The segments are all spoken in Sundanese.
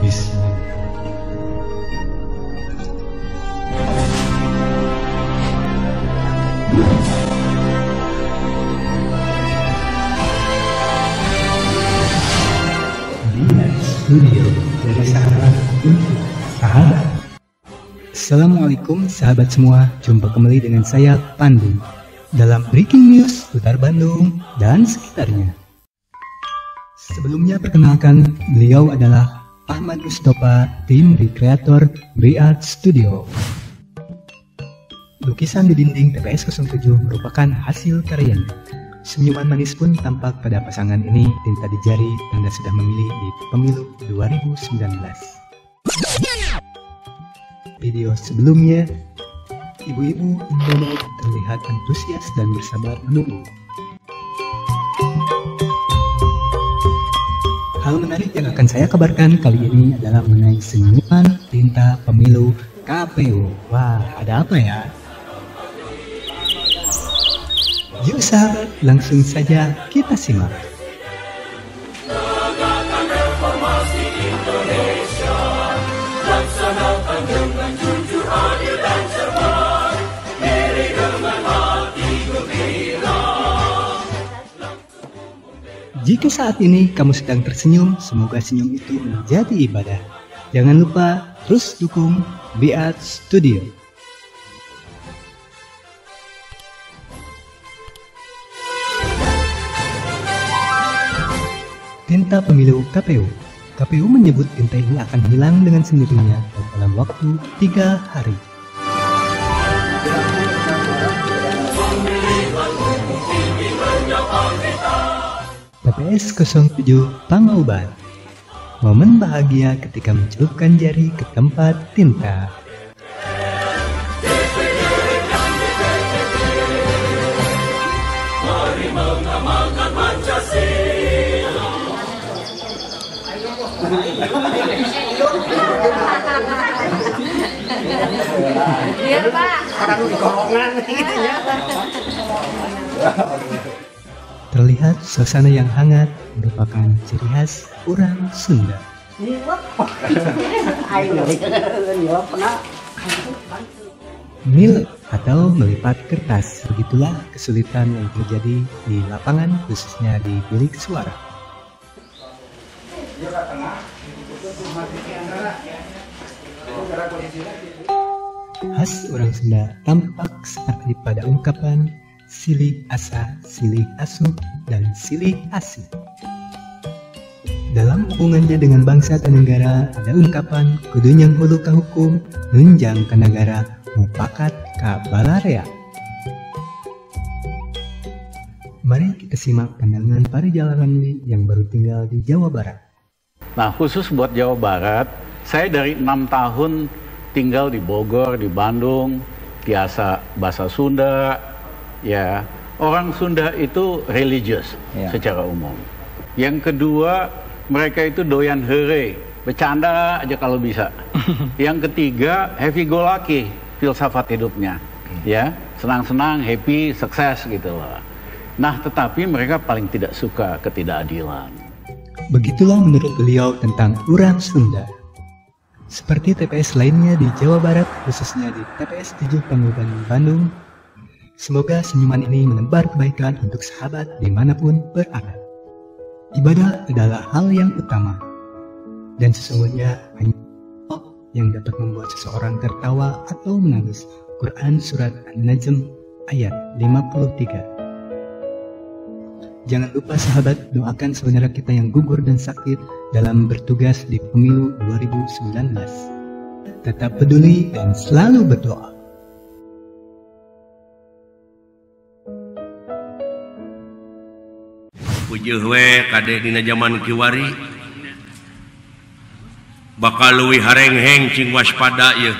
Bismillah. Studio dari sahabat untuk sahabat. Assalamualaikum sahabat semua, jumpa kembali dengan saya Pandu dalam Breaking News seputar Bandung dan sekitarnya. Sebelumnya perkenalkan, beliau adalah Ahmad Mustopa, tim recreator Briart Studio. Lukisan di dinding TPS 07 merupakan hasil karyanya. Senyuman manis pun tampak pada pasangan ini, tinta di jari tanda sudah memilih di pemilu 2019. Video sebelumnya, ibu-ibu nenek terlihat antusias dan bersabar menunggu. Hal menarik yang akan saya kabarkan kali ini adalah mengenai senyuman tinta pemilu KPU. Wah, ada apa ya? Yuk sahabat, langsung saja kita simak. Tegakkan reformasi Indonesia, laksanakan dengan jujur, adil dan cermat, diri dengan hati gembira. Jika saat ini kamu sedang tersenyum, semoga senyum itu menjadi ibadah. Jangan lupa terus dukung Briart Studio. Tinta pemilu KPU. KPU menyebut tinta ini akan hilang dengan sendirinya dalam waktu 3 hari. TPS 07 Pangauban. Momen bahagia ketika mencelupkan jari ke tempat tinta. Mari mengamalkan Pancasila. Iya Pak. Terlihat suasana yang hangat merupakan ciri khas orang Sunda. Mil atau melipat kertas, begitulah kesulitan yang terjadi di lapangan khususnya di bilik suara. Khas orang Sunda tampak seperti pada ungkapan silih asa, silih asuh, dan silih asih. Dalam hubungannya dengan bangsa dan negara ada ungkapan kudu nyang hulu ka hukum, nunjang ka nagara, mupakat ka balarea. Mari kita simak pandangan Pak Ramli yang baru tinggal di Jawa Barat. Nah, khusus buat Jawa Barat, saya dari 6 tahun tinggal di Bogor, di Bandung, biasa bahasa Sunda, ya. Orang Sunda itu religius ya, secara umum. Yang kedua, mereka itu doyan here, bercanda aja kalau bisa. Yang ketiga, happy go lucky, filsafat hidupnya, ya, senang-senang, happy, sukses gitu loh. Nah, tetapi mereka paling tidak suka ketidakadilan. Begitulah menurut beliau tentang orang Sunda. Seperti TPS lainnya di Jawa Barat, khususnya di TPS 7 Pangauban, Bandung. Semoga senyuman ini menebar kebaikan untuk sahabat dimanapun berada. Ibadah adalah hal yang utama. Dan sesungguhnya hanya Allah yang dapat membuat seseorang tertawa atau menangis. Quran Surat An-Najm ayat 53. Jangan lupa sahabat, doakan saudara kita yang gugur dan sakit dalam bertugas di pemilu 2019. Tetap peduli dan selalu berdoa. Pujuh we kade dina jaman kiwari bakal leuwih harengheng cing waspada yeuh.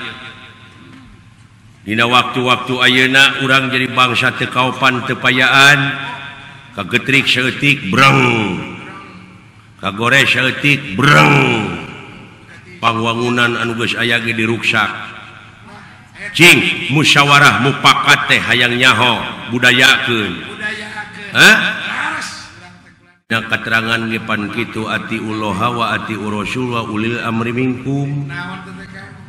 Dina waktu-waktu ayeuna urang jadi bangsa teu kaopan teu payaan. Kagetrik saeutik breng, kagores saeutik breng, pangwangunan anu geus aya ge diruksak. Cing musyawarah mupakat teh hayang nyaho budayakeun. Hah? Katerangan gepan kitu atiullaha wa atiur rasul wa ulil amri minkum.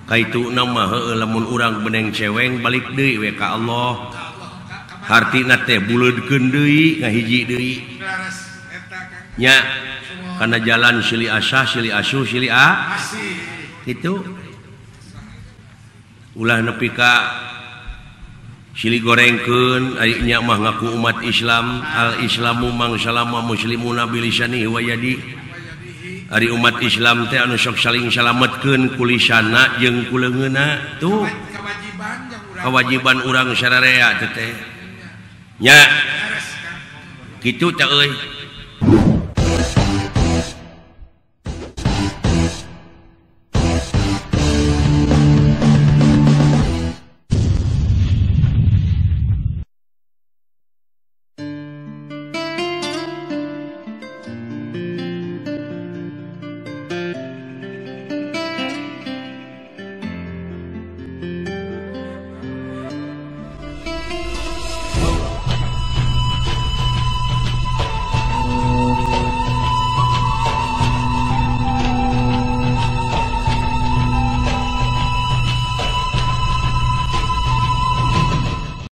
Kaitu nama heueuh lamun urang beneng ceweng balik deui we ka Allah. Hartina teh buleudkeun deui ngahiji deui. Nya kana jalan silih asah, silih asuh, silih a. Kitu. Ulah nepi ka silih gorengkeun ari nya mah ngaku umat Islam, al Islamu mang salama muslimuna bilisani wa yadi. Ari umat Islam teh anu sok saling salametkeun ku lisana jeung ku leungeunna tuh kewajiban urang sararea teh teh. Nya kitu teh euy.